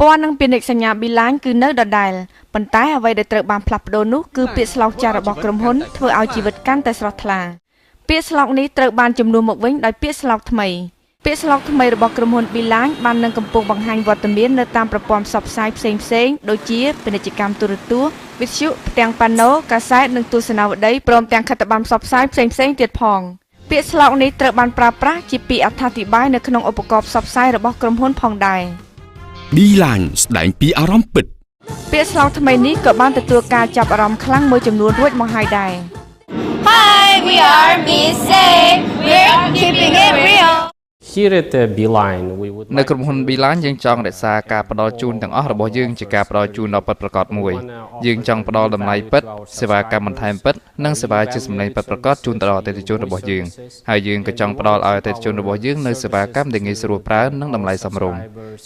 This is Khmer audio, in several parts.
ពណ៌និងពាណិជ្ជសញ្ញា Beeline គឺនៅដដែលប៉ុន្តែអ្វីដែលត្រូវបានផ្លាស់ប្ដូរនោះគឺពាក្យស្លោកចាស់របស់ក្រុមហ៊ុនធ្វើឲ្យជីវិតកាន់តែស្រស់ថ្លាពាក្យស្លោកនេះត្រូវបានជំនួសមកវិញដោយពាក្យស្លោកថ្មីពាក្យស្លោកថ្មីរបស់ក្រុមហ៊ុន Beeline បាននឹងកំពុងបង្ហាញវត្តមាននៅតាមប្រព័ន្ធផ្សព្វផ្សាយផ្សេងៗដូចជាពាណិជ្ជកម្មទូរទស្សន៍វិទ្យុផ្ទាំងប៉ាណូកាសែតនិងទស្សនាវដ្តីព្រមទាំងខិត្តប័ណ្ណផ្សព្វផ្សាយផ្សេងៗទៀតផងពាក្យស្លោកនេះត្រូវបានប្រើប្រាស់ជាពាក្យអត្ថាធិប្បាយនៅក្នុងឧបករណ៍ផ្សព្វផ្សាយរបស់ក្រុមហ៊ុនផងដែរ Beeline ស្ដែងពីអារម្មណ៍ពិត ពាក្យស្លោកថ្មីនេះក៏បានទទួលការចាប់អារម្មណ៍ខ្លាំងមួយចំនួនរួចមកហើយដែរ Hi, we are Miss A. We're keeping it real. Here at Beeline, we would នៅក្រុមហ៊ុន Beeline យើងចង់រក្សាការផ្ដល់ជូនទាំងអស់របស់យើងជាការផ្ដល់ជូនដ៏ពិតប្រាកដមួយយើងចង់ផ្ដល់តម្លៃពិតសេវាកម្មបន្ថែមពិតនិងសេវាជាសម្លេងពិតប្រាកដជូនទៅដល់អតិថិជនរបស់យើងហើយយើងក៏ចង់ផ្ដល់ឲ្យអតិថិជនរបស់យើងនូវសេវាកម្មដែលងាយស្រួលប្រើនិងតម្លៃសមរម្យ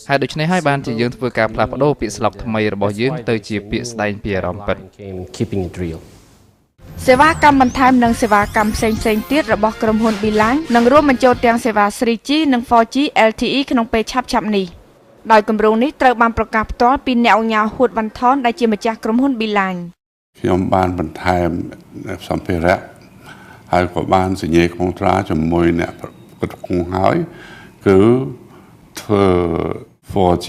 ហើយដូច្នេះហើយបានជាយើងធ្វើការផ្លាស់ប្ដូរពាក្យស្លោកថ្មីរបស់យើងទៅជាពាក្យស្ដែងពីអារម្មណ៍ពិត Keeping it real. សេវាកម្មបន្ថែមនិងសេវាកម្មផ្សេងៗទៀតរបស់ក្រុមហ៊ុន Beeline នឹងរួមបញ្ចូលទាំងសេវា 3G និង 4G LTE ក្នុងពេលឆាប់ៗនេះដោយគម្រោងនេះត្រូវបានប្រកាសផ្ទាល់ពីអ្នកឧកញ៉ាហួតវណ្ណថនដែលជាម្ចាស់ក្រុមហ៊ុន Beeline ខ្ញុំបានបន្ថែមសម្ភារៈហើយក៏បានសញ្ញាក្នុងត្រាជាមួយអ្នកគ្រប់គ្រងហើយគឺធ្វើ 4G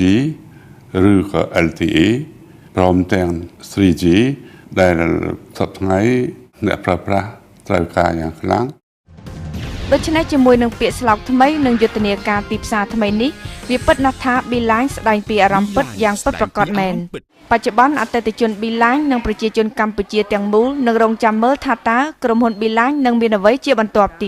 ឬក៏ LTE ព្រមទាំង 3G ដែលសប្តាហ៍ថ្ងៃអ្នកប្រើប្រាស់ត្រូវការយ៉ាងខ្លាំង ដូច្នេះជាមួយនឹងពាក្យស្លោកថ្មីនិងយុទ្ធនាការទីផ្សារថ្មីនេះវាពិតណាស់ថា Beeline ស្ដែងពីអារម្មណ៍ពិតយ៉ាងពិតប្រាកដមែនបច្ចុប្បន្នអតិថិជន Beeline និងប្រជាជនកម្ពុជាទាំងមូលនឹងរងចាំមើលថាតើក្រុមហ៊ុន Beeline នឹងមានអ្វីជាបន្ទាប់ទៀត។